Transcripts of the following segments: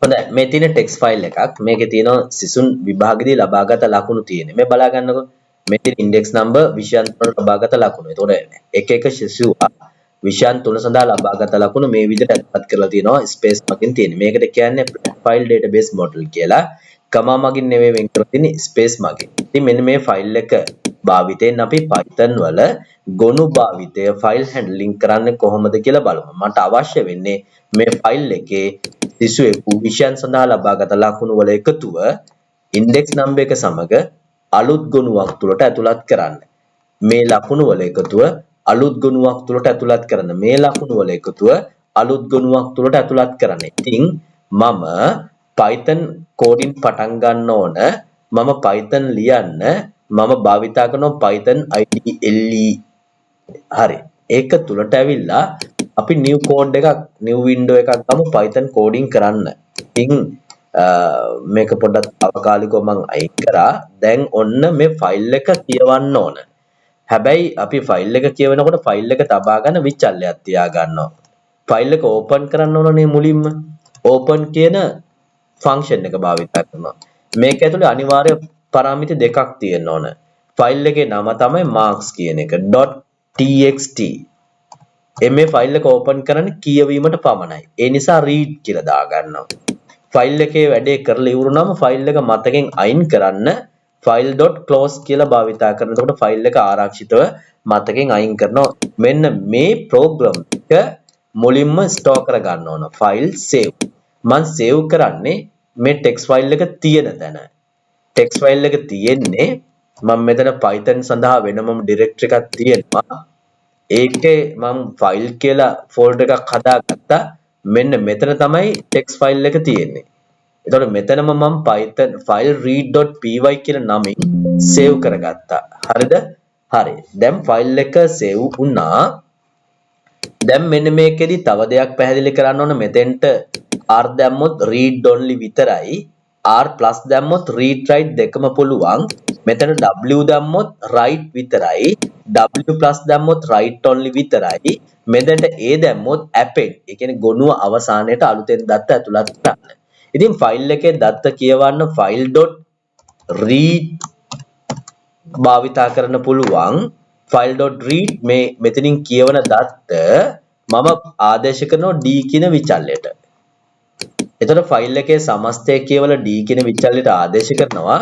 හොඳයි, මේ තියෙන ටෙක්ස්ට් ෆයිල් එකක්. මේකේ තියෙනවා සිසුන් විභාගෙදී ලබාගත ලකුණු තියෙන්නේ. මේ බලා ගන්නකො. මේ තියෙන ඉන්ඩෙක්ස් නම්බර් විෂයන් තුනට ලබාගත ලකුණු. එතකොට එක එක සිසුවා විෂයන් තුන සඳහා ලබාගත ලකුණු මේ විදිහට ඇතුළත් කරලා තියෙනවා, ස්පේස් මගින් තියෙන්නේ. මේකට කියන්නේ ෆයිල් ඩේටාබේස් මොඩල් කියලා. කමා මගින් නෙවෙයි වෙන් කරලා තියෙන්නේ, ස්පේස් මගින්. ඉතින් මෙන්න මේ ෆයිල් එක භාවිතයෙන් අපි Python වල ගොනු භාවිතය ෆයිල් හැන්ඩ්ලින් කරන්නේ කොහොමද කියලා බලමු. මට අවශ්‍ය වෙන්නේ මේ ෆයිල් එකේ සිසුවෙකු විෂයන් සඳහා ලබාගත ලකුණු වල එකතුව ඉන්ඩෙක්ස් නම්බර් එක සමග අලුත් ගොනුවක් තුලට ඇතුළත් කරන්න. මේ ලකුණු වල එකතුව අලුත් ගොනුවක් තුලට ඇතුළත් කරන්න. මේ ලකුණු වල එකතුව අලුත් ගොනුවක් තුලට ඇතුළත් කරන්න. ඉතින් මම Python coding පටන් ගන්න ඕන. මම Python ලියන්න මම භාවිතා කරනවා Python IDLE. හරි. ඒක තුලට ඇවිල්ලා අපි new code එකක්, new window එකක් ගමු Python coding කරන්න. ඉතින් මේක පොඩ්ඩක් තාවකාලිකව මං අයින් කරා. දැන් ඔන්න මේ ෆයිල් එක කියවන්න ඕන. හැබැයි අපි ෆයිල් එක කියවනකොට ෆයිල් එක තබා ගන්න විචල්‍යයක් තියා ගන්නවා. ෆයිල් එක ඕපන් කරන්න ඕනනේ මුලින්ම. ඕපන් කියන ෆන්ක්ෂන් එක භාවිතා කරනවා. මේක ඇතුලේ අනිවාර්ය පරාමිති දෙකක් තියෙන්න ඕන. ෆයිල් එකේ නම තමයි marks කියන එක .txt. මේ ෆයිල් එක ඕපන් කරන්නේ කියවීමට පමණයි. ඒ නිසා read කියලා දාගන්නවා. ෆයිල් එකේ වැඩේ කරලා ඉවරුනම ෆයිල් එක මතකෙන් අයින් කරන්න file.close කියලා භාවිතා කරන. එතකොට ෆයිල් එක ආරක්ෂිතව මතකෙන් අයින් කරනවා. මෙන්න මේ ප්‍රෝග්‍රෑම් එක මුලින්ම ස්ටෝර් කරගන්න ඕන. File save. මං සේව් කරන්නේ මේ ටෙක්ස්ට් ෆයිල් එක තියෙන තැන. ටෙක්ස්ට් ෆයිල් එක තියෙන්නේ මම මෙතන Python සඳහා වෙනමම ඩිරෙක්ටරි එකක් තියෙනවා. ඒකේ මං ෆයිල් කියලා ෆෝල්ඩර් එකක් හදාගත්තා. මෙන්න මෙතන තමයි ටෙක්ස්ට් ෆයිල් එක තියෙන්නේ. එතකොට මෙතනම මම Python file read.py කියන නමින් සේව් කරගත්තා. හරිද? හරි. දැන් ෆයිල් එක සේව් වුණා. දැන් මෙන්න මේකෙදි තව දෙයක් පැහැදිලි කරන්න ඕන. මෙතෙන්ට R දැම්මොත් read only විතරයි. R+ දැම්මොත් read write දෙකම පුළුවන්. මෙතන W දැම්මොත් write විතරයි. W+ දැම්මොත් write only විතරයි. මෙතනට A දැම්මොත් append. ඒ කියන්නේ ගොනුව අවසානයේට අලුතෙන් දත්ත ඇතුළත් කරන්න. ඉතින් ෆයිල් එකේ දත්ත කියවන්න file.read භාවිතා කරන්න පුළුවන්. file.read මේ මෙතනින් කියවන දත්ත මම ආදේශ කරනවා D කියන විචල්‍යයට. එතකොට ෆයිල් එකේ සමස්තය කියවලා D කියන විචල්‍යයට ආදේශ කරනවා.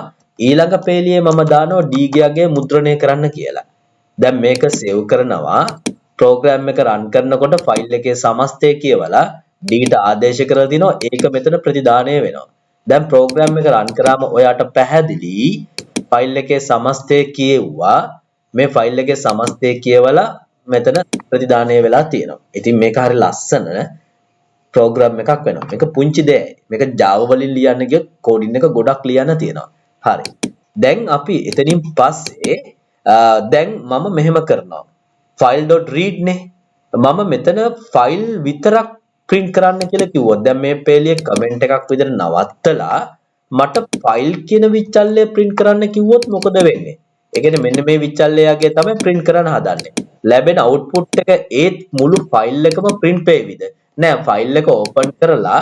ඊළඟ පේලියේ මම දානවා D ගේ අගය මුද්‍රණය කරන්න කියලා. දැන් මේක සේව් කරනවා. ප්‍රෝග්‍රෑම් එක රන් කරනකොට ෆයිල් එකේ සමස්තය කියවලා D ට ආදේශ කරලා තිනවා. ඒක මෙතන ප්‍රතිදානය වෙනවා. දැන් ප්‍රෝග්‍රෑම් එක රන් කරාම ඔයාට පැහැදිලි ෆයිල් එකේ සමස්තය කියෙව්වා. මේ ෆයිල් එකේ සමස්තය කියවලා මෙතන ප්‍රතිදානය වෙලා තියෙනවා. ඉතින් මේක හරි ලස්සන ප්‍රෝග්‍රෑම් එකක් වෙනවා. මේක පුංචි දෙයයි. මේක Java වලින් ලියන්න ගියොත් කෝඩින් එක ගොඩක් ලියන්න තියෙනවා. හරි. දැන් අපි එතනින් පස්සේ දැන් මම මෙහෙම කරනවා. file.read නේ. මම මෙතන ෆයිල් විතරක් ප්‍රින්ට් කරන්න කියලා කිව්වොත්, දැන් මේ පේලියේ කමෙන්ට් එකක් විතර නවත්තලා මට ෆයිල් කියන විචල්‍යය ප්‍රින්ට් කරන්න කිව්වොත් මොකද වෙන්නේ? ඒ කියන්නේ මෙන්න මේ විචල්‍යයගේ තමයි ප්‍රින්ට් කරන්න හදන්නේ. ලැබෙන අවුට්පුට් එක ඒත් මුළු ෆයිල් එකම ප්‍රින්ට් වේවිද? නෑ. ෆයිල් එක ඕපන් කරලා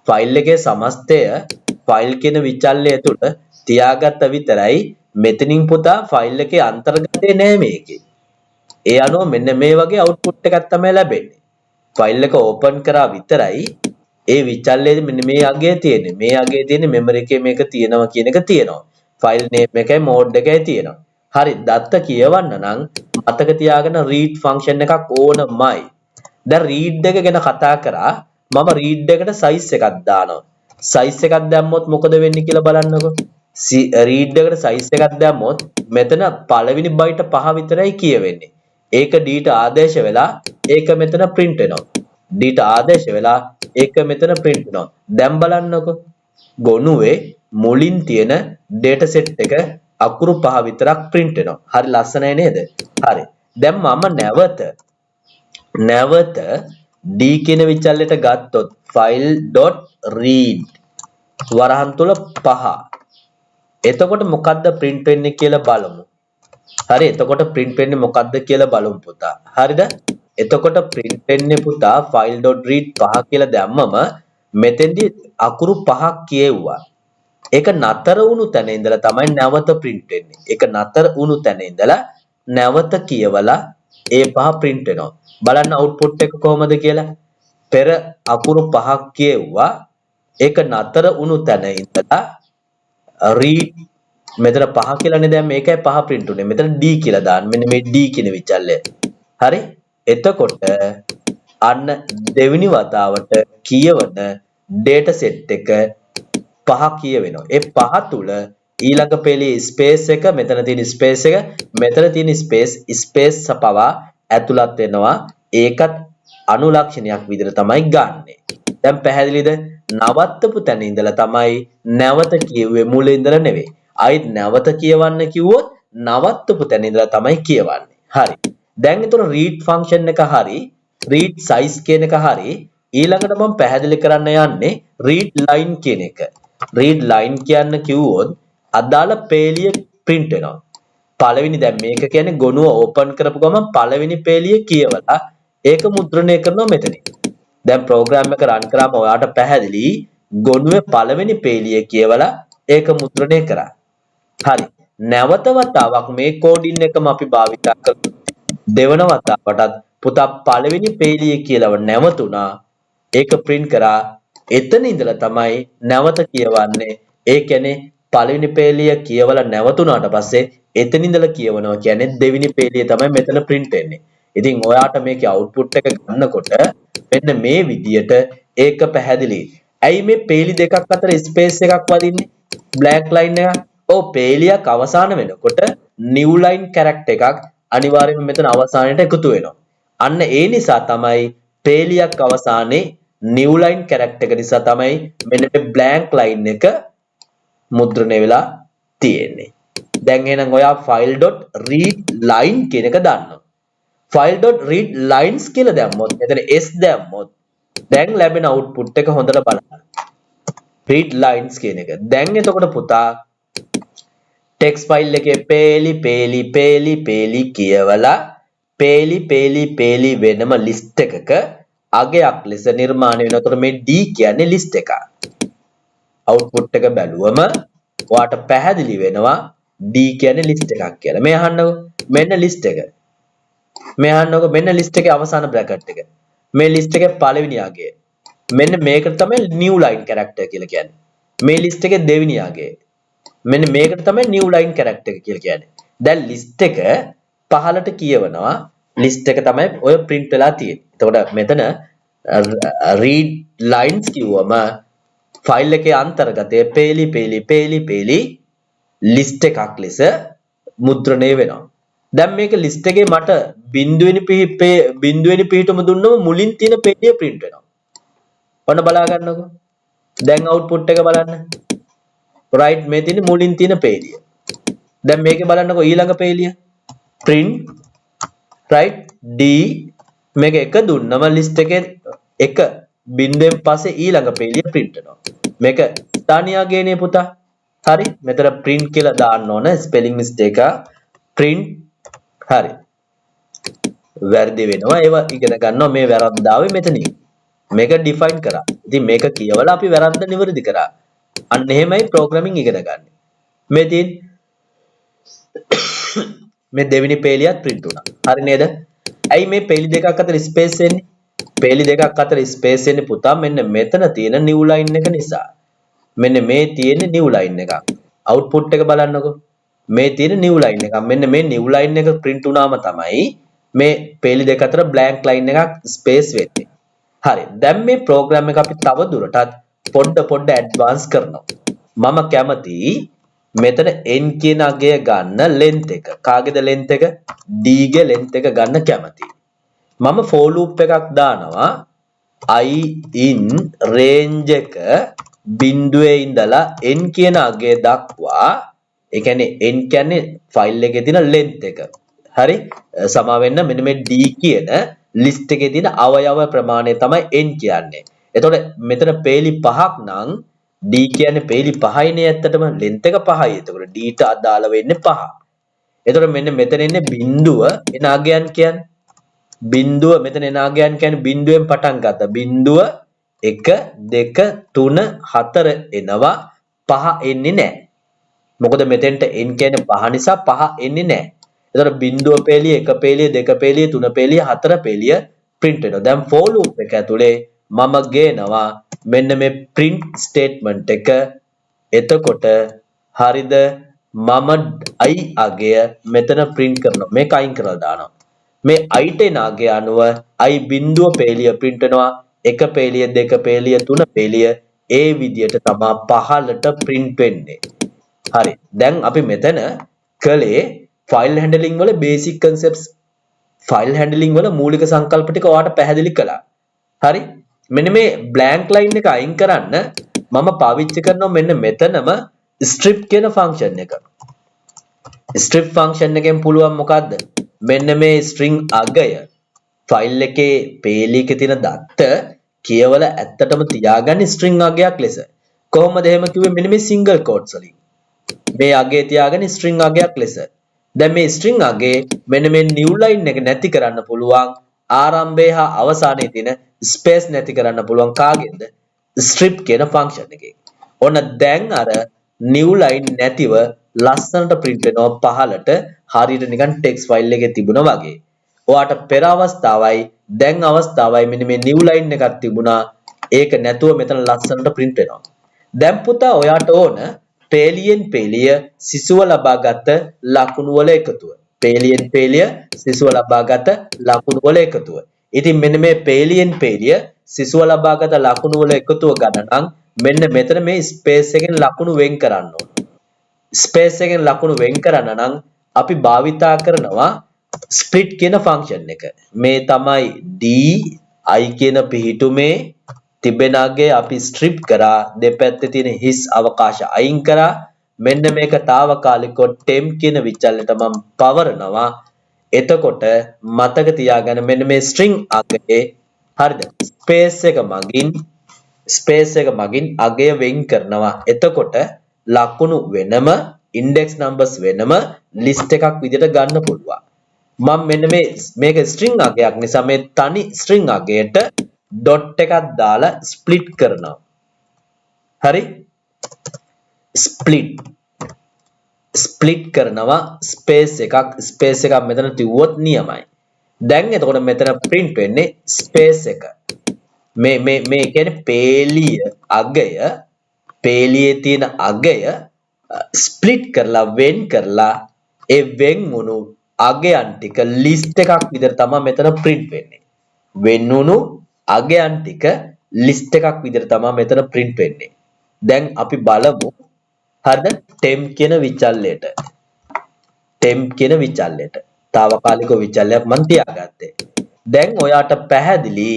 ෆයිල් එකේ සමස්තය ෆයිල් කියන විචල්‍යය තුල තියාගත්ත විතරයි. මෙතනින් පුතා ෆයිල් එකේ අන්තර්ගතය නෑ මේකේ. ඒ අනුව මෙන්න මේ වගේ අවුට්පුට් එකක් තමයි ලැබෙන්නේ. ෆයිල් එක ඕපන් කරා විතරයි. ඒ විචල්‍යයේ මෙන්න මේ අගය තියෙන්නේ. මේ අගය තියෙන්නේ මෙමරි එකේ මේක තියෙනවා කියන එක තියෙනවා. ෆයිල් නේම් එකයි මෝඩ් එකයි තියෙනවා. හරි, දත්ත කියවන්න නම් මතක තියාගන්න read function එකක් ඕනමයි. දැන් read එක ගැන කතා කරා. මම read එකට size එකක් දානවා. Size එකක් දැම්මොත් මොකද වෙන්නේ කියලා බලන්නකෝ. Read එකට size එකක් දැම්මොත් මෙතන පළවෙනි බයිට් පහ විතරයි කියවෙන්නේ. ඒක D ට ආදේශ වෙලා ඒක මෙතන print වෙනවා. D ට ආදේශ වෙලා ඒක මෙතන print වෙනවා. දැන් බලන්නකෝ. ගොනුවේ මුලින් තියෙන data set එක අකුරු පහ විතරක් print වෙනවා. හරි ලස්සනයි නේද? හරි. දැන් මම නැවත නැවත D කියන විචල්‍යයට ගත්තොත් file.read වරහන් තුල පහ. එතකොට මොකද්ද print වෙන්නේ කියලා බලමු. හරි, එතකොට print වෙන්නේ මොකද්ද කියලා බලමු පුතා. හරිද? එතකොට print වෙන්නේ පුතා file.read පහ කියලා දැම්මම මෙතෙන්දී අකුරු පහක් කියෙව්වා. ඒක නතර වුණු තැන ඉඳලා තමයි නැවත ප්‍රින්ට් වෙන්නේ. ඒක නතර වුණු තැන ඉඳලා නැවත කියවලා ඒ පහ ප්‍රින්ට් වෙනවා. බලන්න අවුට්පුට් එක කොහොමද කියලා. පෙර අකුරු පහක් කියෙව්වා. ඒක නතර වුණු තැන ඉඳලා read මෙතන පහ කියලානේ දැන් මේකයි පහ ප්‍රින්ට් උනේ. මෙතන D කියලා දාන්න. මෙන්න මේ D කියන විචල්‍යය. හරි? එතකොට අන්න දෙවෙනි වතාවට කියවන ඩේටා සෙට් එක පහ කියවෙනවා. ඒ පහ තුල ඊළඟ පෙළේ ස්පේස් එක, මෙතන තියෙන ස්පේස් එක, මෙතන තියෙන ස්පේස් ස්පේස් පවා ඇතුළත් වෙනවා. ඒකත් අනුලක්ෂණයක් විදිහට තමයි ගන්නෙ. දැන් පැහැදිලිද? නවත්තපු තැන ඉඳලා තමයි නැවත කියුවේ, මුල ඉඳලා නෙවෙයි. ආයිත් නැවත කියවන්න කිව්වොත් නවත්තපු තැන ඉඳලා තමයි කියවන්නේ. හරි. දැන් එතකොට read function එක හරි, read size කියන එක හරි. ඊළඟට මම පැහැදිලි කරන්න යන්නේ read line කියන එක. Read line කියන්න කිව්වොත් අදාළ පේලිය print වෙනවා. පළවෙනි, දැන් මේක කියන්නේ ගොනුව ඕපන් කරපු ගමන් පළවෙනි පේලිය කියවලා ඒක මුද්‍රණය කරනවා මෙතනින්. දැන් ප්‍රෝග්‍රෑම් එක රන් කරාම ඔයාට පැහැදිලි ගොනුවේ පළවෙනි පේලිය කියවලා ඒක මුද්‍රණය කරා. හරි. නැවත වතාවක් මේ කෝඩින් එකම අපි භාවිතා කරමු. දෙවන වතාවටත් පුතා පළවෙනි පේලිය කියලාව නැවතුණා. ඒක ප්‍රින්ට් කරා. එතන ඉඳලා තමයි නැවත කියවන්නේ. ඒ කියන්නේ පළවෙනි පේලිය කියවලා නැවතුණාට පස්සේ එතන ඉඳලා කියවනවා කියන්නේ දෙවෙනි පේලිය තමයි මෙතන ප්‍රින්ට් වෙන්නේ. ඉතින් ඔයාට මේකේ අවුට්පුට් එක ගන්නකොට මෙන්න මේ විදියට ඒක පැහැදිලි. ඇයි මේ පේලි දෙකක් අතර ස්පේස් එකක් වදින්නේ? බ්ලැන්ක් ලයින් එකක්. ඔව්, පේලියක් අවසාන වෙනකොට නිව් ලයින් කැරක්ටර් එකක් අනිවාර්යයෙන්ම මෙතන අවසානයට එකතු වෙනවා. අන්න ඒ නිසා තමයි, පේලියක් අවසානයේ නිව් ලයින් කැරක්ටර් එක නිසා තමයි මෙන්න මේ බ්ලැන්ක් ලයින් එක මුද්‍රණය වෙලා තියෙන්නේ. දැන් එහෙනම් ඔයා file.readline කියන එක දන්නවා. file.read lines කියලා දැම්මොත්, මෙතන s දැම්මොත් දැන් ලැබෙන අවුට්පුට් එක හොඳට බලන්න. Read lines කියන එක. දැන් එතකොට පුතා ටෙක්ස්ට් ෆයිල් එකේ පේලි පේලි පේලි පේලි කියවලා පේලි පේලි පේලි වෙනම ලිස්ට් එකක අගයක් ලෙස නිර්මාණය වෙනවා. එතකොට මේ D කියන්නේ ලිස්ට් එකක්. අවුට්පුට් එක බැලුවම ඔයාට පැහැදිලි වෙනවා D කියන්නේ ලිස්ට් එකක් කියලා. මේ අහන්නකෝ, මෙන්න ලිස්ට් එක. මේ අහන්නකෝ, මෙන්න ලිස්ට් එකේ අවසාන බ්‍රැකට් එක. මේ ලිස්ට් එකේ පළවෙනි අගය. මෙන්න මේකට තමයි නිව් ලයින් කැරක්ටර් කියලා කියන්නේ. මේ ලිස්ට් එකේ දෙවෙනි අගය. මෙන්න මේකට තමයි නිව් ලයින් කැරක්ටර් එක කියලා කියන්නේ. දැන් ලිස්ට් එක පහළට කියවනවා. ලිස්ට් එක තමයි ඔය ප්‍රින්ට් වෙලා තියෙන්නේ. එතකොට මෙතන read lines කිව්වම ෆයිල් එකේ අන්තර්ගතය පේලි පේලි පේලි පේලි ලිස්ට් එකක් ලෙස මුද්‍රණය වෙනවා. දැන් මේක ලිස්ට් එකේ මට බිංදුවෙනි පිහිටුම දුන්නම මුලින් තියෙන පේලිය ප්‍රින්ට් වෙනවා. ඔන්න බලා ගන්නකෝ. දැන් අවුට්පුට් එක බලන්න. රයිට්, මේ තියෙන්නේ මුලින් තියෙන පේලිය. දැන් මේකේ බලන්නකෝ ඊළඟ පේලිය. Print right D, මේක එක දුන්නම ලිස්ට් එකේ එක බිංදුවෙන් පස්සේ ඊළඟ පේලිය ප්‍රින්ට් වෙනවා. මේක ස්ථානීය අගයනේ පුතා. හරි, මෙතන print කියලා දාන්න ඕන, ස්පෙලිං මිස්ටේක් එක. Print හරි. වැරදි වෙනවා. ඒවා ඉගෙන ගන්නවා මේ වැරද්ද ආවේ මෙතනින්. මේක ඩිෆයින් කරා. ඉතින් මේක කියවලා අපි වැරද්ද නිවැරදි කරා. අන්න එහෙමයි ප්‍රෝග්‍රෑමින් ඉගෙන ගන්න. මේ තියෙන මේ දෙවෙනි පේලියත් ප්‍රින්ට් වුණා. හරි නේද? ඇයි මේ පේලි දෙකක් අතර ස්පේස් එන්නේ? පේලි දෙකක් අතර ස්පේස් එන්නේ පුතා මෙන්න මෙතන තියෙන නිව් ලයින් එක නිසා. මෙන්න මේ තියෙන නිව් ලයින් එකක්. අවුට්පුට් එක බලන්නකෝ. මේ තියෙන නිව් ලයින් එකක්. මෙන්න මේ නිව් ලයින් එක ප්‍රින්ට් වුණාම තමයි මේ පේලි දෙක අතර බ්ලැන්ක් ලයින් එකක් ස්පේස් වෙන්නේ. හරි. දැන් මේ ප්‍රෝග්‍රෑම් එක අපි තව දුරටත් පොඩ පොඩ ඇඩ්වාන්ස් කරනවා. මම කැමති මෙතන n කියන අගය ගන්න ලෙන්ත් එක. කාගේද ලෙන්ත් එක? D ගේ ලෙන්ත් එක ගන්න කැමතියි. මම for loop එකක් දානවා, i in range එක බිංදුවේ ඉඳලා n කියන අගය දක්වා. ඒ කියන්නේ n කියන්නේ ෆයිල් එකේ තියෙන ලෙන්ත් එක. හරි, සමා වෙන්න, මෙන්න මේ d කියන ලිස්ට් එකේ තියෙන අවයව ප්‍රමාණය තමයි n කියන්නේ. එතකොට මෙතන පේලි පහක් නම් d කියන්නේ පේලි පහයිනේ, ඇත්තටම ලෙන්ත් එක පහයි. එතකොට d ට අදාළ වෙන්නේ පහ. එතකොට මෙන්න මෙතන එන්නේ බිංදුව එන අගයන් කියන්නේ. බිංදුව මෙතන එන අගයන් කියන්නේ බිංදුවෙන් පටන් ගත්තා. බිංදුව, 1 2 3 4 එනවා, 5 එන්නේ නැහැ. මොකද මෙතෙන්ට n කියන්නේ 5 නිසා 5 එන්නේ නැහැ. එතකොට බිංදුව පේලිය, 1 පේලිය, 2 පේලිය, 3 පේලිය, 4 පේලිය print වෙනවා. දැන් for loop එක ඇතුලේ මම ගේනවා මෙන්න මේ print statement එක. එතකොට හරිද, මම i අගය මෙතන print කරනවා. මේක අයින් කරලා දානවා. මේ i ට එන අගය අනුව i බිංදුව පේලිය print වෙනවා. 1 පේලිය, 2 පේලිය, 3 පේලිය ඒ විදියට තමා පහළට print වෙන්නේ. හරි. දැන් අපි මෙතන කළේ ෆයිල් හැන්ඩලින් වල බේසික් කන්සෙප්ට්ස්, ෆයිල් හැන්ඩලින් වල මූලික සංකල්ප ටික ඔයාලට පැහැදිලි කළා. හරි. මෙන්න මේ බ්ලැන්ක් ලයින් එක අයින් කරන්න මම පාවිච්චි කරනවා මෙන්න මෙතනම ස්ට්‍රිප් කියන ෆන්ක්ෂන් එක. ස්ට්‍රිප් ෆන්ක්ෂන් එකෙන් පුළුවන් මොකද්ද? මෙන්න මේ ස්ට්‍රින්ග් අගය, ෆයිල් එකේ පේලි එකේ තියෙන දත්ත කියවල ඇත්තටම තියාගන්නේ ස්ට්‍රින්ග් අගයක් ලෙස. කොහොමද එහෙම කිව්වේ? මෙන්න මේ සිංගල් කෝට්ස් වලින්. මේ අගය තියාගෙන ස්ට්‍රින්ග් අගයක් ලෙස. දැන් මේ ස්ට්‍රින්ග් අගේ මෙන්න මේ නිව් ලයින් එක නැති කරන්න පුළුවන්. ආරම්භය හා අවසානයේ තියෙන ස්පේස් නැති කරන්න පුළුවන් කාගෙන්ද? ස්ට්‍රිප් කියන ෆන්ක්ෂන් එකෙන්. ඔන්න දැන් අර නිව් ලයින් නැතිව ලස්සනට ප්‍රින්ට් වෙනවා පහළට, හරියට නිකන් ටෙක්ස්ට් ෆයිල් එකේ තිබුණා වගේ. ඔයාට පෙර අවස්ථාවයි දැන් අවස්ථාවයි මෙන්න මේ නිව් ලයින් එකක් තිබුණා. ඒක නැතුව මෙතන ලස්සනට ප්‍රින්ට් වෙනවා. දැන් පුතා ඔයාට ඕන පේලියෙන් පේලිය සිසුව ලබාගත් ලකුණු වල එකතුව. පේලියෙන් පේලිය සිසුව ලබාගත් ලකුණු වල එකතුව. ඉතින් මෙන්න මේ පේලියෙන් පේලිය සිසුව ලබාගත් ලකුණු වල එකතුව ගන්න නම් මෙන්න මෙතන මේ ස්පේස් එකෙන් ලකුණු වෙන් කරන්න ඕන. ස්පේස් එකෙන් ලකුණු වෙන් කරන්න නම් අපි භාවිතා කරනවා ස්ප්ලිට් කියන ෆන්ක්ෂන් එක. මේ තමයි D I කියන පිහිටුමේ තිබෙන අගය අපි ස්ට්‍රිප් කරා, දෙපැත්තේ තියෙන හිස් අවකාශ අයින් කරා. මෙන්න මේක තාවකාලිකව temp කියන විචල්‍යයට මම පවරනවා. එතකොට මතක තියාගන්න මෙන්න මේ ස්ට්‍රින්ග් අගයේ, හරිද, ස්පේස් එක මගින් අගය වෙන් කරනවා. එතකොට ලකුණු වෙනම, ඉන්ඩෙක්ස් නම්බර්ස් වෙනම ලිස්ට් එකක් විදිහට ගන්න පුළුවන්. මම මෙන්න මේ මේක ස්ට්‍රින්ග් අගයක් නිසා මේ තනි ස්ට්‍රින්ග් අගයට ඩොට් එකක් දාලා ස්ප්ලිට් කරනවා. හරි, ස්ප්ලිට් ස්ප්ලිට් කරනවා. ස්පේස් එකක් මෙතන තිව්වොත් නියමයි. දැන් එතකොට මෙතන ප්‍රින්ට් වෙන්නේ ස්පේස් එක. මේ මේ මේ කියන්නේ පේලිය අගය, පේලියේ තියෙන අගය ස්ප්ලිට් කරලා වෙන් කරලා ඒ වෙන් වුණු අගයන් ටික ලිස්ට් එකක් විදිහට තමයි මෙතන ප්‍රින්ට් වෙන්නේ. වෙන් වුණු අගයන් ටික ලිස්ට් එකක් විදිහට තමයි මෙතන ප්‍රින්ට් වෙන්නේ. දැන් අපි බලමු, හරිද, temp කියන විචල්‍යයට. Temp කියන විචල්‍යයට තාවකාලික විචල්‍යයක් මං තියාගත්තේ. දැන් ඔයාට පැහැදිලි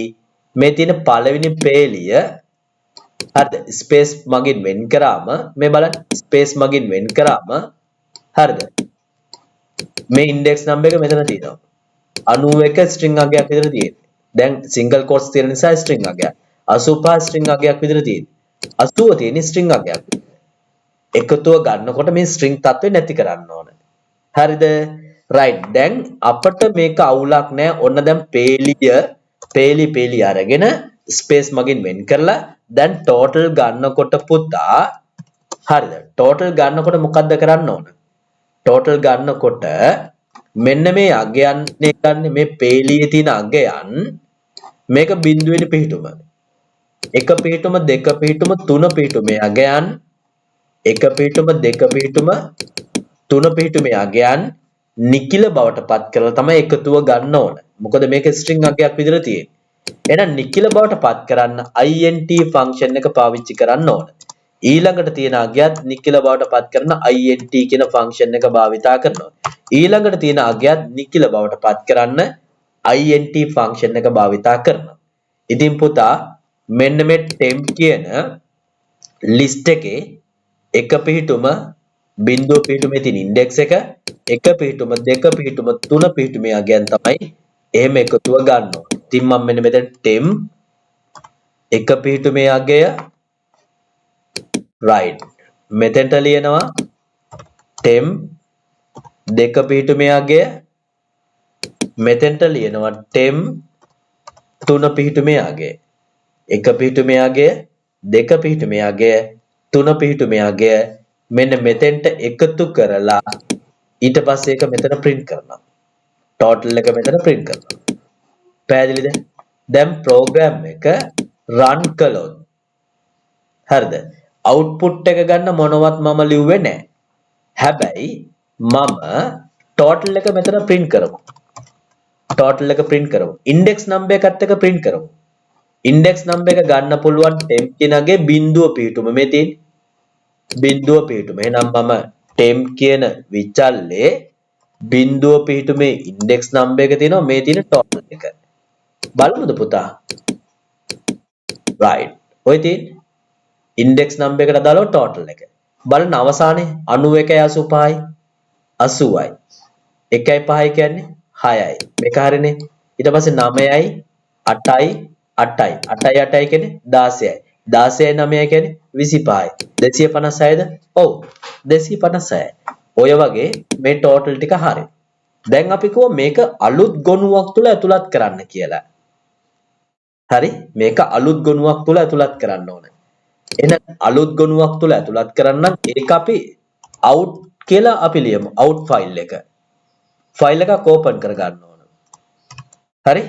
මේ තියෙන පළවෙනි පේලිය, හරිද, ස්පේස් මගින් වෙන් කරාම, මේ බලන්න, ස්පේස් මගින් වෙන් කරාම, හරිද, මේ ඉන්ඩෙක්ස් නම්බර් එක මෙතන තියෙනවා. 91 ස්ට්‍රින්ග් අගයක් විතර තියෙන්නේ. දැන් සිංගල් කෝට්ස් තියෙන නිසා ස්ට්‍රින්ග් අගයක්. 85 ස්ට්‍රින්ග් අගයක් විතර තියෙන්නේ. 80 තියෙන ස්ට්‍රින්ග් අගයක්. එකතුව ගන්නකොට මේ ස්ට්‍රින්ග් තත්ත්වය නැති කරන්න ඕන. හරිද? රයිට්. දැන් අපට මේක අවුලක් නෑ. ඔන්න දැන් පේලිය පේලි පේලි අරගෙන ස්පේස් මගින් වෙන් කරලා දැන් ටෝටල් ගන්නකොට පුතා, හරිද? ටෝටල් ගන්නකොට මොකද්ද කරන්න ඕන? ටෝටල් ගන්නකොට මෙන්න මේ අගයන් නේ ගන්න. මේ පේලියේ තියෙන අගයන් මේක බිංදුවෙනි පිහිටුම, එක පිහිටුම, දෙක පිහිටුම, තුන පිහිටුමේ අගයන්, එක පිහිටුම, දෙක පිහිටුම, තුන පිහිටුමේ අගයන් නිඛිල බවට පත් කරලා තමයි එකතුව ගන්න ඕන. මොකද මේක ස්ට්‍රින්ග් අගයක් විදිහට තියෙන්නේ. එහෙනම් නිඛිල බවට පත් කරන්න int function එක පාවිච්චි කරන්න ඕන. ඊළඟට තියෙන අගයත් නිඛිල බවට පත් කරන int කියන ෆන්ක්ෂන් එක භාවිතා කරනවා. ඊළඟට තියෙන අගයත් නිඛිල බවට පත් කරන්න int function එක භාවිතා කරනවා. ඉතින් පුතා, මෙන්න මේ temp කියන ලිස්ට් එකේ එක පිහිටුම, බිංදුව පිහිටුමේ තියෙන ඉන්ඩෙක්ස් එක, එක පිහිටුම, දෙක පිහිටුම, තුන පිහිටුමේ අගයන් තමයි එහෙම එකතුව ගන්න ඕනේ. ඉතින් මම මෙන්න මෙතන temp එක පිහිටුමේ අගය, right, මෙතෙන්ට ලියනවා. Temp දෙක පිහිටුමේ අගය මෙතෙන්ට ලියනවා. Temp තුන පිහිටුමේ අගය. එක පිහිටුමේ අගය, දෙක පිහිටුමේ අගය, තුන පිහිටුමේ අගය මෙන්න මෙතෙන්ට එකතු කරලා ඊට පස්සේ ඒක මෙතන ප්‍රින්ට් කරනවා. ටෝටල් එක මෙතන ප්‍රින්ට් කරනවා. පැහැදිලිද? දැන් ප්‍රෝග්‍රෑම් එක රන් කළොත්, හරිද? අවුට්පුට් එක ගන්න මොනවත් මම ලිව්වේ නෑ. හැබැයි මම ටෝටල් එක මෙතන ප්‍රින්ට් කරමු. ටෝටල් එක ප්‍රින්ට් කරමු. ඉන්ඩෙක්ස් නම්බර් එකත් එක්ක ප්‍රින්ට් කරමු. ඉන්ඩෙක්ස් නම්බර් එක ගන්න පුළුවන් ටෙම්ප් කියනගේ බිඳුව පිහිටුම මේ තියෙන්නේ. බිඳුව පිහිටුම. එහෙනම් මම ටෙම්ප් කියන විචල්ලේ බිඳුව පිහිටුමේ ඉන්ඩෙක්ස් නම්බර් එක තියෙනවා, මේ තියෙන ටෝටල් එක. බලමුද පුතා? රයිට්. ඔය තියෙන්නේ ඉන්ඩෙක්ස් නම්බර් එකට අදාළව ටෝටල් එක. බලන්න අවසානයේ 91යි 85යි 80යි. 1යි 5යි කියන්නේ 6යි. මේක හරිනේ. ඊට පස්සේ 9යි 8යි 8යි. 8යි 8යි කියන්නේ 16යි. 16යි 9යි කියන්නේ 25යි. 256ද? ඔව්, 256යි. ඔය වගේ මේ ටෝටල් ටික හරි. දැන් අපි කිව්වා මේක අලුත් ගොනුවක් තුල ඇතුළත් කරන්න කියලා. හරි, මේක අලුත් ගොනුවක් තුල ඇතුළත් කරන්න ඕන. එහෙනම් අලුත් ගොනුවක් තුල ඇතුළත් කරන්න නම් ඒක අපි out කියලා අපි ලියමු. Out file එක. ෆයිල් එකක් ඕපන් කරගන්න ඕන. හරි?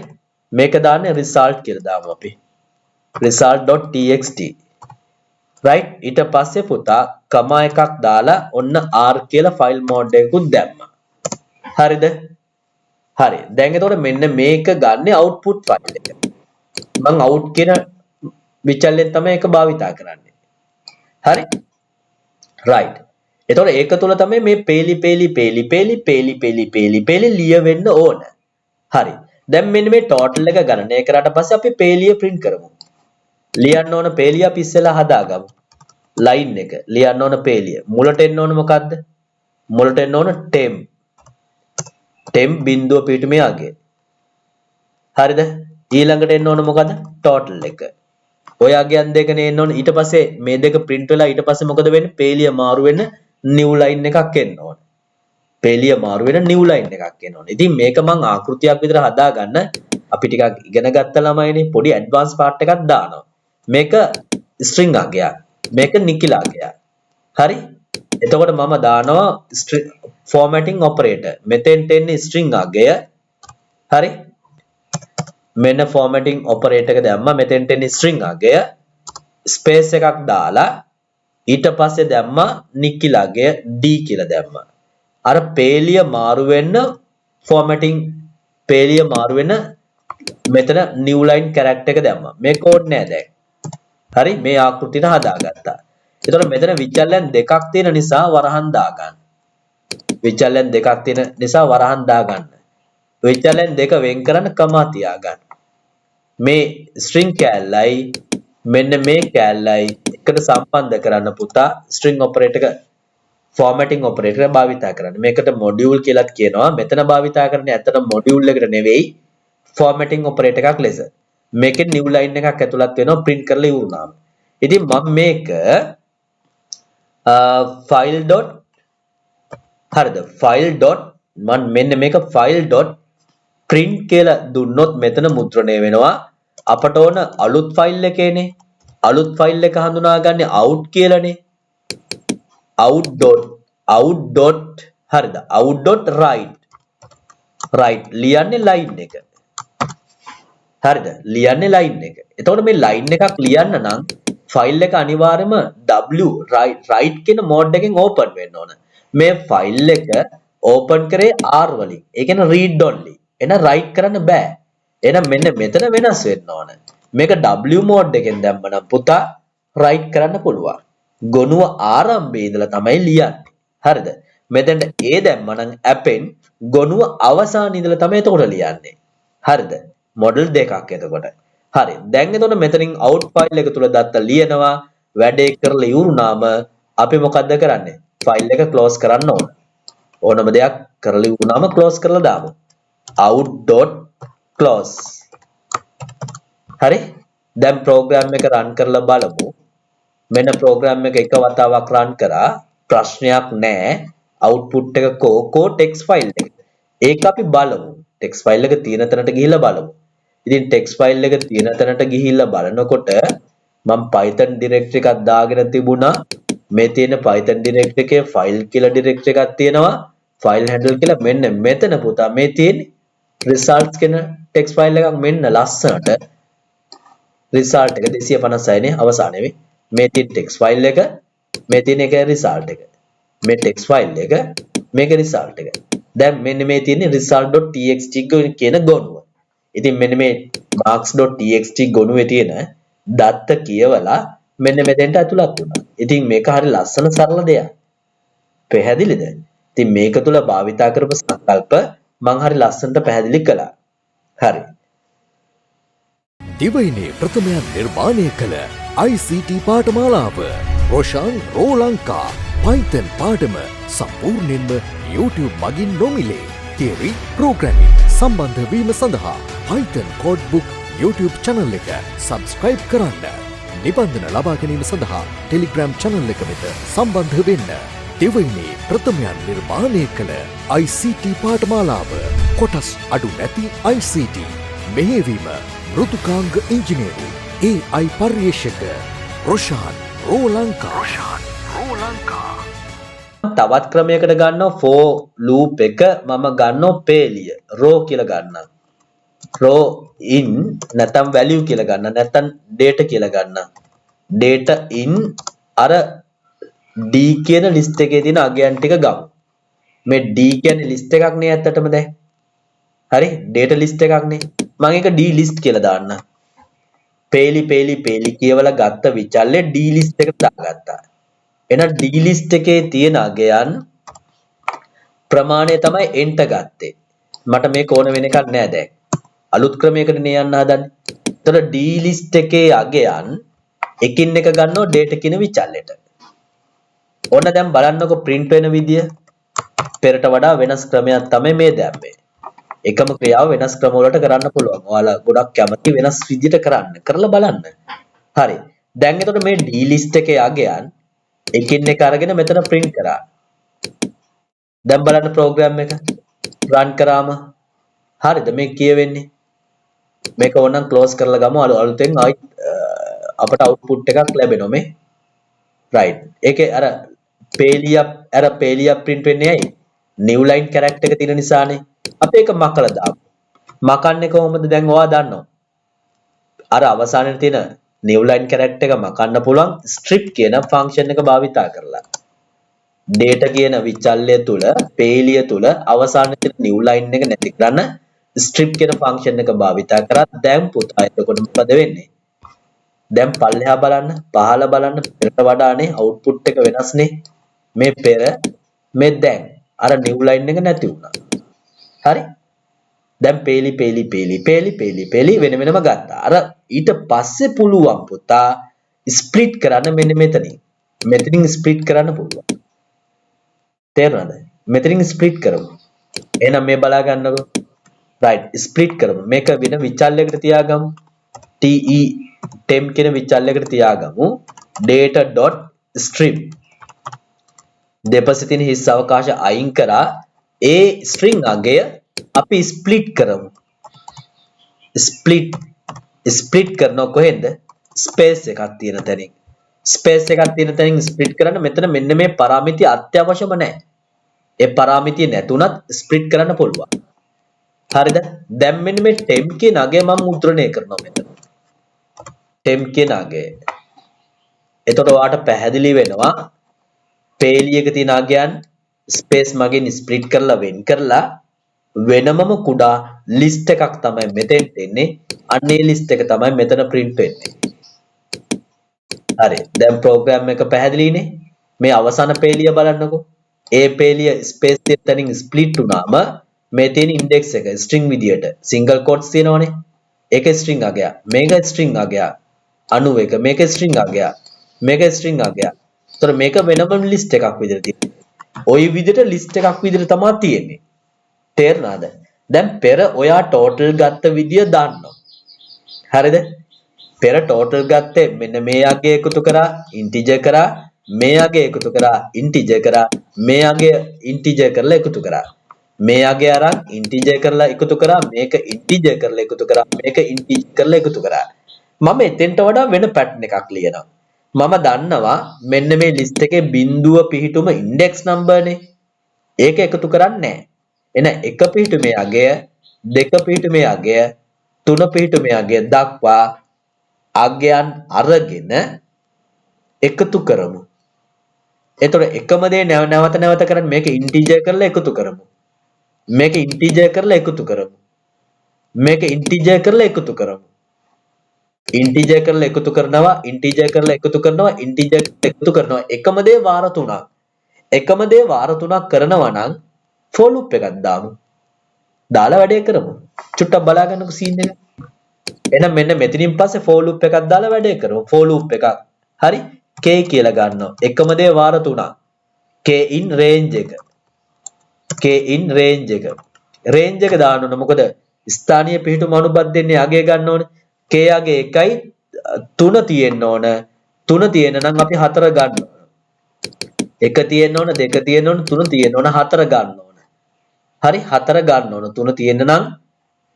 මේක දාන්නේ result කියලා දාමු අපි. result.txt. Right, ඊට පස්සේ පුතා කමා එකක් දාලා ඔන්න r කියලා ෆයිල් මෝඩ් එකකුත් දැම්මා. හරිද? හරි. දැන් එතකොට මෙන්න මේක ගන්නෙ අවුට්පුට් ෆයිල් එක. මං අවුට් කියන විචල්යෙන් තමයි ඒක භාවිතා කරන්නේ. හරි? රයිට්. එතකොට ඒක තුල තමයි මේ පේලි පේලි පේලි පේලි පේලි පේලි පේලි පේලි ලියවෙන්න ඕන. හරි. දැන් මෙන්න මේ ටෝටල් එක ගණනය කරාට පස්සේ අපි පේලිය ප්‍රින්ට් කරමු. ලියන්න ඕන පේලිය අපි ඉස්සෙල්ලා හදාගමු. ලයින් එක ලියන්න ඕන පේලිය. මුලට එන්න ඕන මොකද්ද? මුලට එන්න ඕන ටෙම්ප්. ටෙම්ප් බිඳුව පිහිටුමේ අගය. හරිද? ඊළඟට එන්න ඕන මොකද්ද? ටෝටල් එක. ඔය අගයන් දෙකනේ එන්න ඕන. ඊට පස්සේ මේ දෙක ප්‍රින්ට් වෙලා ඊට පස්සේ මොකද වෙන්නේ? පේලිය මාරු වෙන්න නිව් ලයින් එකක් එන්න ඕන. පේලිය මාරු වෙන නිව් ලයින් එකක් එන්න ඕන. ඉතින් මේක මං ආකෘතියක් විතර හදාගන්න, අපි ටිකක් ඉගෙන ගත්ත ළමයිනේ, පොඩි ඇඩ්වාන්ස් පාර්ට් එකක් දානවා. මේක ස්ට්‍රින්ග් අගයක්. මේක නිකිල අගයක්. හරි? එතකොට මම දානවා ෆෝමැටිං ඔපරේටර්. මෙතෙන්ට එන්නේ ස්ට්‍රින්ග් අගය. හරි? මෙන්න ෆෝමැටිං ඔපරේටර් එක දැම්මා. මෙතෙන්ට එන්නේ ස්ට්‍රින්ග් අගය. ස්පේස් එකක් දාලා ඊට පස්සේ දැම්මා නිකිල අගය D කියලා දැම්මා. අර පේලිය මාරු වෙන්න ෆෝමැටිං පේලිය මාරු වෙන මෙතන නිව් ලයින් කැරක්ටර් එක දැම්මා. මේක ඕනේ නෑ දැන්. හරි, මේ ආකෘතියට හදාගත්තා. එතකොට මෙතන විචල්‍යයන් දෙකක් තියෙන නිසා වරහන් දාගන්න. විචල්‍යයන් දෙකක් තියෙන නිසා වරහන් දාගන්න. විචල්‍යයන් දෙක වෙන් කරන්න කමා තියාගන්න. මේ ස්ට්‍රින්ග් කෑල්ලයි මෙන්න මේ කෑල්ලයි එකට සම්බන්ධ කරන්න පුතා ස්ට්‍රින්ග් ඔපරේටර් එක ෆෝමැටිං ඔපරේටර් එක භාවිතා කරන්න. මේකට මොඩියුල් කියලාත් කියනවා. මෙතන භාවිතා කරන්නේ ඇත්තට මොඩියුල් එකට නෙවෙයි, ෆෝමැටිං ඔපරේටර් එකක් ලෙස. මේකෙන් නිව් ලයින් එකක් ඇතුළත් වෙනවා ප්‍රින්ට් කරලා ඉවරනාම. ඉතින් මම මේක ෆයිල් ඩොට්, හරිද, ෆයිල් ඩොට්, මම මෙන්න මේක ෆයිල් ඩොට් ප්‍රින්ට් කියලා දුන්නොත් මෙතන මුද්‍රණය වෙනවා. අපට ඕන අලුත් ෆයිල් එකේනේ. අලුත් ෆයිල් එක හඳුනාගන්නේ out කියලානේ. Out dot, out dot, හරිද, out dot write. Write ලියන්නේ ලයින් එක. හරිද? ලියන්නේ ලයින් එක. එතකොට මේ ලයින් එකක් ලියන්න නම් ෆයිල් එක අනිවාර්යයෙන්ම W write write කියන මෝඩ් එකෙන් ඕපන් වෙන්න ඕන. මේ ෆයිල් එක ඕපන් කරේ R වලින්. ඒ කියන්නේ read only. එහෙනම් write කරන්න බෑ. එහෙනම් මෙන්න මෙතන වෙනස් වෙන්න ඕන. මේක W mode එකෙන් දැම්මනම් පුතා write කරන්න පුළුවන්. ගොනුව ආරම්භයේ ඉඳලා තමයි ලියන්නේ. හරිද? මෙතෙන්ට A දැම්මනම් append, ගොනුව අවසානයේ ඉඳලා තමයි එතකොට ලියන්නේ. හරිද? මොඩල් දෙකක් එතකොට. හරි. දැන් එතකොට මෙතනින් out file එක තුල දත්ත ලියනවා. වැඩේ කරලා ඉවරුනාම අපි මොකද්ද කරන්නේ? ෆයිල් එක ක්ලෝස් කරන්න ඕන. ඕනම දෙයක් කරලා ඉවරුනාම ක්ලෝස් කරලා දාමු. out.close. හරි? දැන් ප්‍රෝග්‍රෑම් එක රන් කරලා බලමු. මෙන්න ප්‍රෝග්‍රෑම් එක එක වතාවක් රන් කරා, ප්‍රශ්නයක් නෑ. අවුට්පුට් එක කෝ කෝ ටෙක්ස්ට් ෆයිල් එක. ඒක අපි බලමු. ටෙක්ස්ට් ෆයිල් එක තියෙන තැනට ගිහිල්ලා බලමු. ඉතින් ටෙක්ස්ට් ෆයිල් එක තියෙන තැනට ගිහිල්ලා බලනකොට මම Python directory එකක් දාගෙන තිබුණා. මේ තියෙන Python directory එකේ ෆයිල් කියලා ඩිරෙක්ටරි එකක් තියෙනවා. ෆයිල් හැන්ඩල් කියලා මෙන්න මෙතන පුතා මේ තියෙන්නේ results කියන ටෙක්ස්ට් ෆයිල් එකක්. මෙන්න ලස්සනට රිසල්ට් එක 256 නේ අවසානයේ මේ. මේ තියෙන ටෙක්ස්ට් ෆයිල් එක, මේ තියෙන එක රිසල්ට් එක. මේ ටෙක්ස්ට් ෆයිල් එක, මේක රිසල්ට් එක. දැන් මෙන්න මේ තියෙන result.txt කියන ගොනුව. ඉතින් මෙන්න මේ marks.txt ගොනුවේ තියෙන දත්ත කියවලා මෙන්න මෙතෙන්ට ඇතුළත් වුණා. ඉතින් මේක හරි ලස්සන සරල දෙයක්. පැහැදිලිද? ඉතින් මේක තුල භාවිතා කරපු සංකල්ප මං හරි ලස්සනට පැහැදිලි කළා. හරි. දිවයිනේ ප්‍රථමයන් නිර්මාණය කළ ICT පාඨමාලාව, රොෂාන් රෝ ලංකා Python පාඩම සම්පූර්ණයෙන්ම YouTube මගින් නොමිලේ. තියරි, ප්‍රෝග්‍රෑමින් සම්බන්ධ වීම සඳහා Python Code Book YouTube channel එක සබ්ස්ක්‍රයිබ් කරන්න. නිබන්ධන ලබා ගැනීම සඳහා Telegram channel එක වෙත සම්බන්ධ වෙන්න. දිවයිනේ ප්‍රථමයන් නිර්මාණය කළ ICT පාඨමාලාව, කොටස් අඩු නැති ICT. මෙහෙයවීම මෘදුකාංග ඉංජිනේරු, AI පර්යේෂක රොෂාන් රෝ ලංකා. රොෂාන් රෝ ලංකා. තවත් ක්‍රමයකට ගන්නවා for loop එක. මම ගන්නවා පේලිය row කියලා ගන්නම්. Row in නැත්නම් value කියලා ගන්න, නැත්නම් data කියලා ගන්න. Data in අර d කියන ලිස්ට් එකේ තියෙන අගයන් ටික ගමු. මේ d කියන්නේ ලිස්ට් එකක් නේ ඇත්තටම දැන්. හරි, data list එකක් නේ. මම ඒක d list කියලා දාන්න. පේලි පේලි පේලි කියවලා ගත්ත විචල්්‍ය d list එකට දාගත්තා. එහෙනම් d list එකේ තියෙන අගයන් ප්‍රමාණය තමයි enter ගත්තේ. මට මේක ඕන වෙන එකක් නෑ දැන්. අලුත් ක්‍රමයකට නේ යන්න හදන්නේ. එතකොට d list එකේ අගයන් එකින් එක ගන්නවා data කියන විචල්‍යයට. ඔන්න දැන් බලන්නකො print වෙන විදිය. පෙරට වඩා වෙනස් ක්‍රමයක් තමයි මේ දැම්මේ. එකම ක්‍රියාව වෙනස් ක්‍රම වලට කරන්න පුළුවන්. ඔයාලා ගොඩක් කැමති වෙනස් විදියට කරන්න. කරලා බලන්න. හරි. දැන් එතකොට මේ d list එකේ අගයන් එකින් එක අරගෙන මෙතන print කරා. දැන් බලන්න ප්‍රෝග්‍රෑම් එක රන් කරාම හරිද මේ කියවෙන්නේ? මේක ඕනනම් ක්ලෝස් කරලා ගමු. අලුතෙන් ආයිත් අපට අවුට්පුට් එකක් ලැබෙනවා මේ. රයිට්. ඒකේ අර පේලියක්, අර පේලියක් print වෙන්නේ ඇයි? නිව් ලයින් කැරක්ටර් එක තියෙන නිසානේ. අපි ඒක මකලා දාමු. මකන්නේ කොහොමද දැන් ඔයා දන්නවා. අර අවසානයේ තියෙන නිව් ලයින් කැරක්ටර් එක මකන්න පුළුවන් ස්ට්‍රිප් කියන ෆන්ක්ෂන් එක භාවිතා කරලා. Data කියන විචල්‍ය තුල, පේලිය තුල අවසානයේ තියෙන නිව් ලයින් එක නැති කරන්න ස්ට්‍රිප් කියන ෆන්ක්ෂන් එක භාවිතා කරා. දැන් පුතා එතකොට මොකද වෙන්නේ? දැන් පල්ලෙහා බලන්න, පහළ බලන්න, පෙරට වඩානේ අවුට්පුට් එක වෙනස්නේ. මේ පෙර, මේ දැන් අර නිව් ලයින් එක නැති වුණා. හරි? දැන් පේලි පේලි පේලි පේලි පේලි පේලි වෙන වෙනම ගත්තා. අර ඊට පස්සේ පුළුවන් පුතා ස්ප්ලිට් කරන්න මෙන්න මෙතනින්. මෙතනින් ස්ප්ලිට් කරන්න පුළුවන්. තේරුණාද? මෙතනින් ස්ප්ලිට් කරමු. එහෙනම් මේ බලා ගන්නකො. රයිට්, ස්ප්ලිට් කරමු. මේක වෙන විචල්‍යයකට තියාගමු. te temp කියන විචල්‍යයකට තියාගමු. data.strip දෙපසේ තියෙන හිස් අවකාශ අයින් කරා. ඒ ස්ට්‍රින්ග් අගය අපි ස්ප්ලිට් කරමු. ස්ප්ලිට් ස්ප්ලිට් කරනව කොහෙන්ද? ස්පේස් එකක් තියෙන තැනින්. ස්පේස් එකක් තියෙන තැනින් ස්ප්ලිට් කරන්න මෙතන මෙන්න මේ පරාමිතිය අත්‍යවශ්‍යම නැහැ. ඒ පරාමිතිය නැතුණත් ස්ප්ලිට් කරන්න පුළුවන්. හරිද? දැන් මෙන්න මේ temp කියන අගය මම මුද්‍රණය කරනවා මෙතන. Temp කියන අගය. එතකොට ඔයාට පැහැදිලි වෙනවා පේලියක තියෙන අගයන් ස්පේස් මගින් ස්ප්ලිට් කරලා වෙන් කරලා වෙනමම කුඩා ලිස්ට් එකක් තමයි මෙතෙන්ට එන්නේ. අන්න ඒ ලිස්ට් එක තමයි මෙතන ප්‍රින්ට් වෙන්නේ. හරි. දැන් ප්‍රෝග්‍රෑම් එක පැහැදිලිනේ. මේ අවසාන පේලිය බලන්නකෝ. ඒ පේලිය ස්පේස් තියෙන තැනින් ස්ප්ලිට් වුණාම මේ තියෙන ඉන්ඩෙක්ස් එක ස්ට්‍රින්ග් විදියට සිංගල් කෝට්ස් තියෙනවනේ. ඒක ස්ට්‍රින්ග් අගයක්. මේක ස්ට්‍රින්ග් අගයක්. 91, මේක ස්ට්‍රින්ග් අගයක්. මේක ස්ට්‍රින්ග් අගයක්. ඒතර මේක වෙනම ලිස්ට් එකක් විදියට තියෙන්නේ. ඔය විදියට ලිස්ට් එකක් විදියට තමයි තියෙන්නේ. තේරුණාද? දැන් පෙර ඔයා ටෝටල් ගත්ත විදිය දන්නවා. හරිද? පෙර ටෝටල් ගත්තේ මෙන්න මේ අගය එකතු කරා, ඉන්ටිජර් කරා, මේ අගය එකතු කරා, ඉන්ටිජර් කරා, මේ අගය ඉන්ටිජර් කරලා එකතු කරා. මේ අගය අරන් ඉන්ටිජර් කරලා එකතු කරා, මේක ඉන්ටිජර් කරලා එකතු කරා, මේක ඉන්ටිජර් කරලා එකතු කරා. මම එතෙන්ට වඩා වෙන පැටර්න් එකක් ලියනවා. මම දන්නවා මෙන්න මේ ලිස්ට් එකේ බිඳුව පිහිටුම ඉන්ඩෙක්ස් නම්බර්නේ. ඒක එකතු කරන්නේ නැහැ. එන එක පිහිටුමේ අගය, දෙක පිහිටුමේ අගය, තුන පිහිටුමේ අගය දක්වා අගයන් අරගෙන එකතු කරමු. එතකොට එකම දේ නැවත නැවත කරන්නේ මේක ඉන්ටිජර් කරලා එකතු කරමු. මේක ඉන්ටිජර් කරලා එකතු කරමු. මේක ඉන්ටිජර් කරලා එකතු කරමු. ඉන්ටිජර් කරලා එකතු කරනවා, ඉන්ටිජර් කරලා එකතු කරනවා, ඉන්ටිජර් එකතු කරනවා. එකම දේ වාර තුනක්. එකම දේ වාර තුනක් කරනවා නම් ෆෝ ලූප් එකක් දාමු. දාලා වැඩේ කරමු. චුට්ටක් බලා ගන්නකො සීන් එක. එහෙනම් මෙන්න මෙතනින් පස්සේ ෆෝ ලූප් එකක් දාලා වැඩේ කරමු. ෆෝ ලූප් එකක්. හරි? K කියලා ගන්නවා. එකම දේ වාර තුනක්. K in range එක. K in range එක. රේන්ජ් එක දාන්න ඕන. මොකද ස්ථානීය පිහිටුම අනුබද්ධ අගය ගන්න ඕනේ. K අගේ 1යි 3 තියෙන්න ඕන. 3 තියෙන්න නම් අපි 4 ගන්න ඕන. 1 තියෙන්න ඕන, 2 තියෙන්න ඕන, 3 තියෙන්න ඕන, 4 ගන්න ඕන. හරි, 4 ගන්න ඕන. 3 තියෙන්න නම්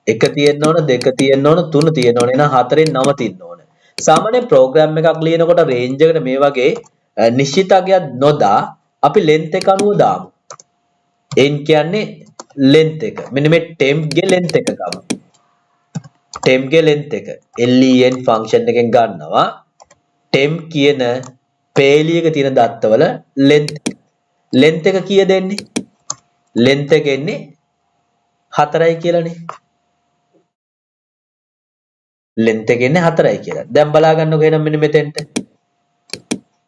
1 තියෙන්න ඕන, 2 තියෙන්න ඕන, 3 තියෙන්න ඕන. එහෙනම් 4ෙන් නවතින්න ඕන. සාමාන්‍ය ප්‍රෝග්‍රෑම් එකක් ලියනකොට රේන්ජ් එකට මේ වගේ නිශ්චිත අගයක් නොදා අපි ලෙන්ත් එක අනුව දාමු. N කියන්නේ ලෙන්ත් එක. මෙන්න මේ temp ගේ ලෙන්ත් එක ගමු. Temp ගේ ලෙන්ත් එක len function එකෙන් ගන්නවා. Temp කියන පේලියක තියෙන දත්තවල ලෙන්ත් එක. ලෙන්ත් එක කීයද එන්නේ? ලෙන්ත් එක එන්නේ 4යි කියලානේ. ලෙන්ත් එක එන්නේ 4යි කියලා. දැන් බලා ගන්නකො එහෙනම් මෙන්න මෙතෙන්ට.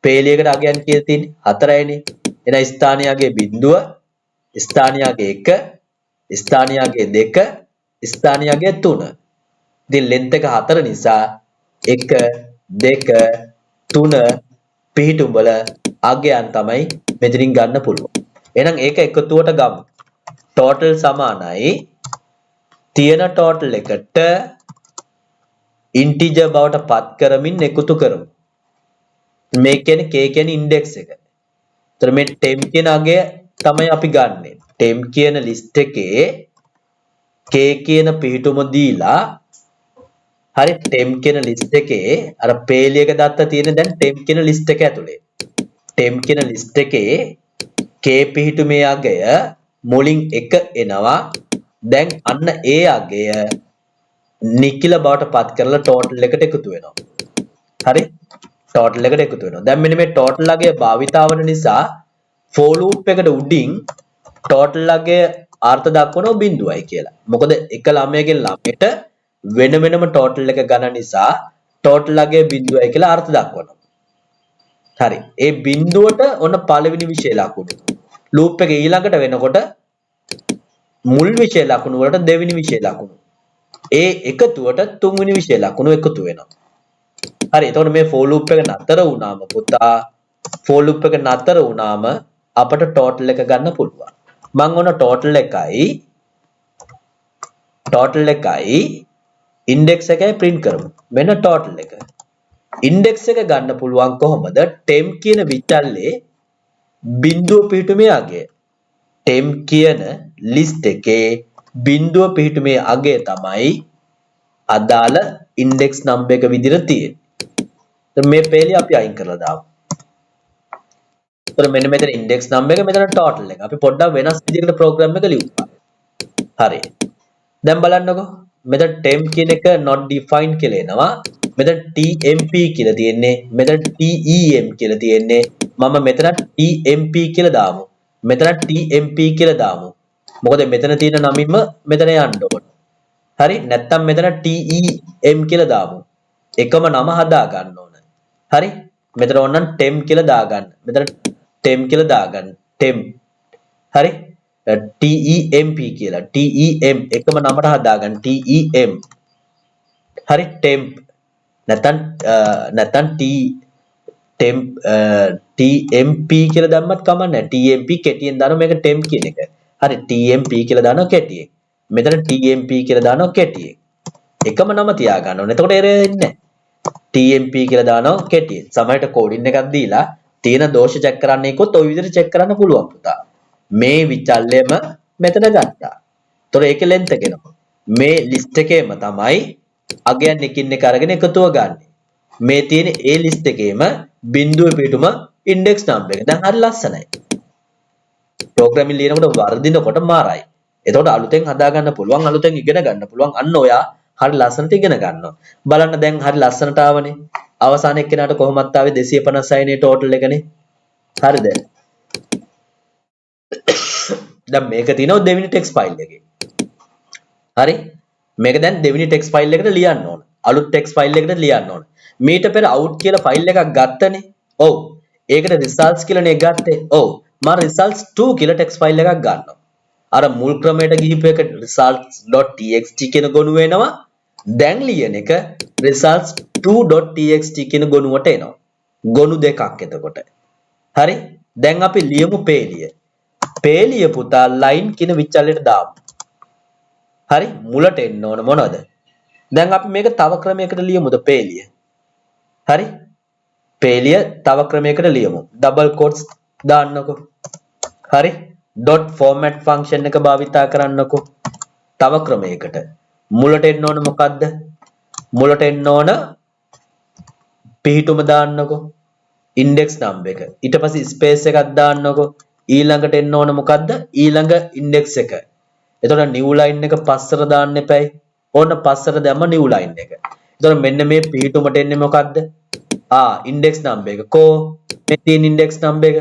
පේලියකට අගයන් කීයද තියෙන්නේ? 4යිනේ. එහෙනම් ස්ථානීය අගය බිඳුව, ස්ථානීය අගය 1, ස්ථානීය අගය 2, ස්ථානීය අගය 3. ඉතින් ලෙන්ත් එක 4 නිසා 1, 2, 3 පිහිටුම් වල අගයන් තමයි මෙතනින් ගන්න පුළුවන්. එහෙනම් ඒක එකතුවට ගමු. ටෝටල් සමානයි තියෙන ටෝටල් එකට ඉන්ටිජර් බවට පත් කරමින් එකතු කරමු. මේ කියන්නේ k කියන්නේ ඉන්ඩෙක්ස් එක. ඒතර මේ temp කියන අගය තමයි අපි ගන්නෙ. Temp කියන ලිස්ට් එකේ k කියන පිහිටුම දීලා, හරි, temp කියන ලිස්ට් එකේ අර පේලියක දත්ත තියෙන දැන් temp කියන ලිස්ට් එක ඇතුලේ temp කියන ලිස්ට් එකේ k පිහිටුමේ අගය මුලින් 1 එනවා. දැන් අන්න ඒ අගය නිඛිල බවට පත් කරලා ටෝටල් එකට එකතු වෙනවා. හරි, ටෝටල් එකට එකතු වෙනවා. දැන් මෙන්න මේ ටෝටල් අගය භාවිතා වන නිසා for loop එකට උඩින් ටෝටල් අගය අර්ථ දක්වනවා බිඳුවයි කියලා. මොකද එක ළමයගෙන් ළමයට වෙන වෙනම ටෝටල් එක ගන්න නිසා ටෝටල් අගය බිඳුවයි කියලා අර්ථ දක්වනවා. හරි. ඒ බිඳුවට ඔන්න පළවෙනි විෂය ලකුණු. ලූප් එක ඊළඟට වෙනකොට මුල් විෂය ලකුණු වලට දෙවෙනි විෂය ලකුණු. ඒ එකතුවට තුන්වෙනි විෂය ලකුණු එකතු වෙනවා. හරි. එතකොට මේ for loop එක නතර වුණාම පුතා, for loop එක නතර වුණාම අපට ටෝටල් එක ගන්න පුළුවන්. මං ඔන්න ටෝටල් එකයි ඉන්ඩෙක්ස් එකයි ප්‍රින්ට් කරමු. මෙන්න ටෝටල් එක. ඉන්ඩෙක්ස් එක ගන්න පුළුවන් කොහොමද? Temp කියන විචල්ලේ බිඳුව පිහිටුමේ අගය. Temp කියන ලිස්ට් එකේ බිඳුව පිහිටුමේ අගය තමයි අදාළ ඉන්ඩෙක්ස් නම්බර් එක විදිහට තියෙන්නේ. මේ පේලිය අපි අයින් කරලා දාමු. එතකොට මෙන්න මෙතන ඉන්ඩෙක්ස් නම්බර් එක, මෙතන ටෝටල් එක. අපි පොඩ්ඩක් වෙනස් විදිහකට ප්‍රෝග්‍රෑම් එක ලිව්වා. හරි. දැන් බලන්නකෝ. මෙතන temp කියන එක not defined කියලා එනවා. මෙතන tmp කියලා තියෙන්නේ. මෙතන tem කියලා තියෙන්නේ. මම මෙතන tmp කියලා දාමු. මෙතන tmp කියලා දාමු. මොකද මෙතන තියෙන නමින්ම මෙතන යන්න ඕන. හරි, නැත්තම් මෙතන tem කියලා දාමු. එකම නම හදා ගන්න ඕන. හරි, මෙතන ඕනනම් temp කියලා දාගන්න. මෙතන temp කියලා දාගන්න. Temp. හරි, temp කියලා, tem එකම නමට හදාගන්න. Tem. හරි, temp නැත්තම් නැත්තම් t temp tmp කියලා දැම්මත් කමක් නැහැ. Tmp කෙටියෙන් දානවා මේක temp කියන එක. හරි, tmp කියලා දානවා කෙටියෙන්. මෙතන tmp කියලා දානවා කෙටියෙන්. එකම නම තියාගන්න ඕනේ. එතකොට එරර් එන්නේ නැහැ. Tmp කියලා දානවා කෙටියෙන්. සමහරවිට කෝඩින් එකක් දීලා තියෙන දෝෂ චෙක් කරන්න කිව්වොත් ඔය විදිහට චෙක් කරන්න පුළුවන් පුතා. මේ විචල්‍යම මෙතන ගත්තා. එතකොට ඒකේ ලෙන්ත් එක එනවා. මේ ලිස්ට් එකේම තමයි අගයන් එකින් එක අරගෙන එකතුව ගන්නෙ. මේ තියෙන ඒ ලිස්ට් එකේම බිංදුවේ පිහිටුම ඉන්ඩෙක්ස් නම්බර් එක. දැන් හරි ලස්සනයි. ප්‍රෝග්‍රෑමින් ලියනකොට වරදිනකොට මාරයි. එතකොට අලුතෙන් හදාගන්න පුළුවන්, අලුතෙන් ඉගෙන ගන්න පුළුවන්. අන්න ඔයා හරි ලස්සනට ඉගෙන ගන්නවා. බලන්න දැන් හරි ලස්සනට ආවනේ. අවසාන එක්කෙනාට කොහොමත් ආවේ 256 නේ ටෝටල් එකනේ. හරිද? දැන් මේක තියෙනවා දෙවෙනි ටෙක්ස්ට් ෆයිල් එකේ. හරි? මේක දැන් දෙවෙනි ටෙක්ස්ට් ෆයිල් එකට ලියන්න ඕන. අලුත් ටෙක්ස්ට් ෆයිල් එකට ලියන්න ඕන. මීට පෙර out කියලා ෆයිල් එකක් ගත්තනේ. ඔව්. ඒකට results කියලා නේ ගත්තේ. ඔව්. මම results 2 කියලා ටෙක්ස්ට් ෆයිල් එකක් ගන්නවා. අර මුල් ක්‍රමයට ගිහිපු එක results.txt කියන ගොනුව එනවා. දැන් ලියන එක results2.txt කියන ගොනුවට එනවා. ගොනු දෙකක් එතකොට. හරි? දැන් අපි ලියමු පේලිය. පේලිය පුතා ලයින් කියන විචල්‍යයට දාමු. හරි? මුලට එන්න ඕන මොනවද? දැන් අපි මේක තව ක්‍රමයකට ලියමුද පේලිය? හරි? පේලිය තව ක්‍රමයකට ලියමු. Double courts දාන්නකෝ. හරි? ඩොට් ෆෝමැට් ෆන්ක්ෂන් එක භාවිතා කරන්නකෝ. තව ක්‍රමයකට. මුලට එන්න ඕන මොකද්ද? මුලට එන්න ඕන පිහිටුම දාන්නකෝ. ඉන්ඩෙක්ස් නම්බර් එක. ඊට පස්සේ ස්පේස් එකක් දාන්නකෝ. ඊළඟට එන්න ඕන මොකද්ද? ඊළඟ ඉන්ඩෙක්ස් එක. එතකොට නිව් ලයින් එක පස්සට දාන්න එපැයි. ඕන්න පස්සට දැම්ම නිව් ලයින් එක. එතකොට මෙන්න මේ පිහිටුමට එන්නේ මොකද්ද? ආ, ඉන්ඩෙක්ස් නම්බර් එක. කෝ මේ තියෙන ඉන්ඩෙක්ස් නම්බර් එක.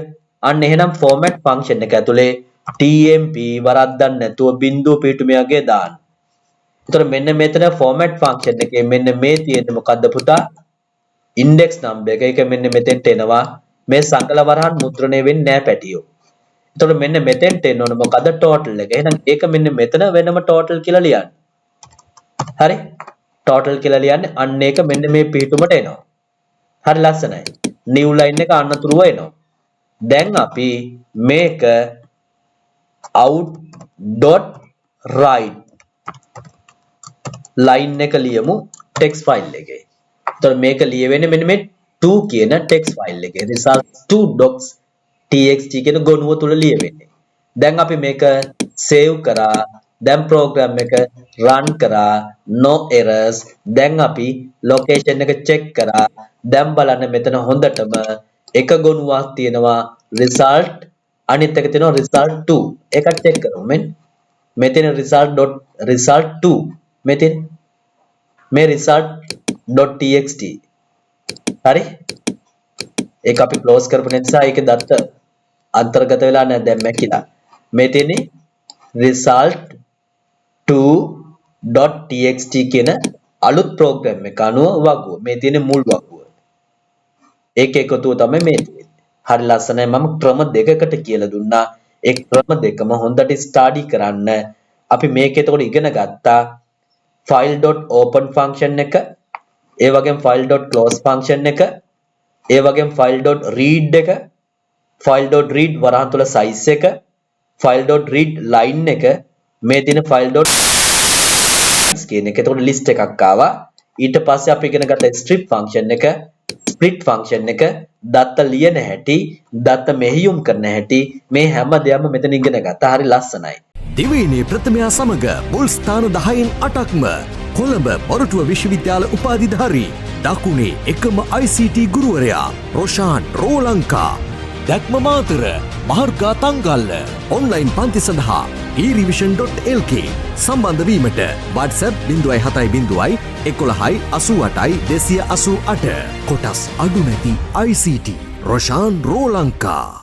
අන්න එහෙනම් ෆෝමැට් ෆන්ක්ෂන් එක ඇතුලේ tmp වරද්දන්න නැතුව බිංදුව පිහිටුමේ දාන්න. එතකොට මෙන්න මෙතන ෆෝමැට් ෆන්ක්ෂන් එකේ මෙන්න මේ තියෙන්නේ මොකද්ද පුතා? ඉන්ඩෙක්ස් නම්බර් එක. ඒක මෙන්න මෙතෙන්ට එනවා. මේ සඟල වරහන් මුද්‍රණය වෙන්නේ නෑ පැටියෝ. එතකොට මෙන්න මෙතෙන්ට එන්න ඕන මොකද්ද? ටෝටල් එක. එහෙනම් ඒක මෙන්න මෙතන වෙනම ටෝටල් කියලා ලියන්න. හරි? ටෝටල් කියලා ලියන්නේ අන්න ඒක මෙන්න මේ පිහිටුමට එනවා. හරි ලස්සනයි. නිව් ලයින් එක අනතුරුව එනවා. දැන් අපි මේක out.write line එක ලියමු ටෙක්ස්ට් ෆයිල් එකේ. එතකොට මේක ලියවෙන්නේ මෙන්න මේ 2 කියන ටෙක්ස්ට් ෆයිල් එකේ, results2.txt කියන ගොනුව තුල ලියවෙන්නේ. දැන් අපි මේක සේව් කරා. දැන් ප්‍රෝග්‍රෑම් එක රන් කරා, no errors. දැන් අපි ලොකේෂන් එක චෙක් කරා. දැන් බලන්න මෙතන හොඳටම එක ගොනුවක් තියෙනවා result, අනිත් එක තියෙනවා result 2. ඒකත් චෙක් කරමු මෙන්න. මෙතන result result 2, මෙතන මේ result.txt. හරි, ඒක අපි ක්ලෝස් කරපු නිසා ඒකේ දත්ත අන්තර්ගත වෙලා නැහැ, දැන් මැකිලා. මේ තියෙන්නේ result2.txt කියන අලුත් ප්‍රෝග්‍රෑම් එක අනුව වගුව. මේ තියෙන මුල් වගුව. ඒක එකතුව තමයි මේ තියෙන්නේ. හරි ලස්සනයි. මම ක්‍රම දෙකකට කියලා දුන්නා. ඒ ක්‍රම දෙකම හොඳට ස්ටඩි කරන්න. අපි මේක එතකොට ඉගෙන ගත්තා file.open function එක, ඒ වගේම file.close function එක, ඒ වගේම file.read එක, file.read වරහන් තුල size එක, file.read line එක, මේ තියෙන file. කියන එක. එතකොට ලිස්ට් එකක් ආවා. ඊට පස්සේ අපි ඉගෙන ගත්ත strip function එක, split function එක, දත්ත ලියන හැටි, දත්ත මෙහෙයුම් කරන හැටි, මේ හැම දෙයක්ම මෙතන ඉගෙන ගත්තා. හරි ලස්සනයි. දිවයිනේ ප්‍රථමයා සමග මුල් ස්ථාන 10න් 8ක්ම කොළඹ මොරටුව විශ්වවිද්‍යාල උපාධිධාරී දකුණේ එකම ICT ගුරුවරයා රොෂාන් රෝලංකා. දැක්ම මාතර, මහර්ගා තංගල්ල. ඔන්ලයින් පන්ති සඳහා erevision.lk සම්බන්ධ වීමට WhatsApp 070 11 88 288. කොටස් අඩු නැති ICT Roshan රෝලංකා.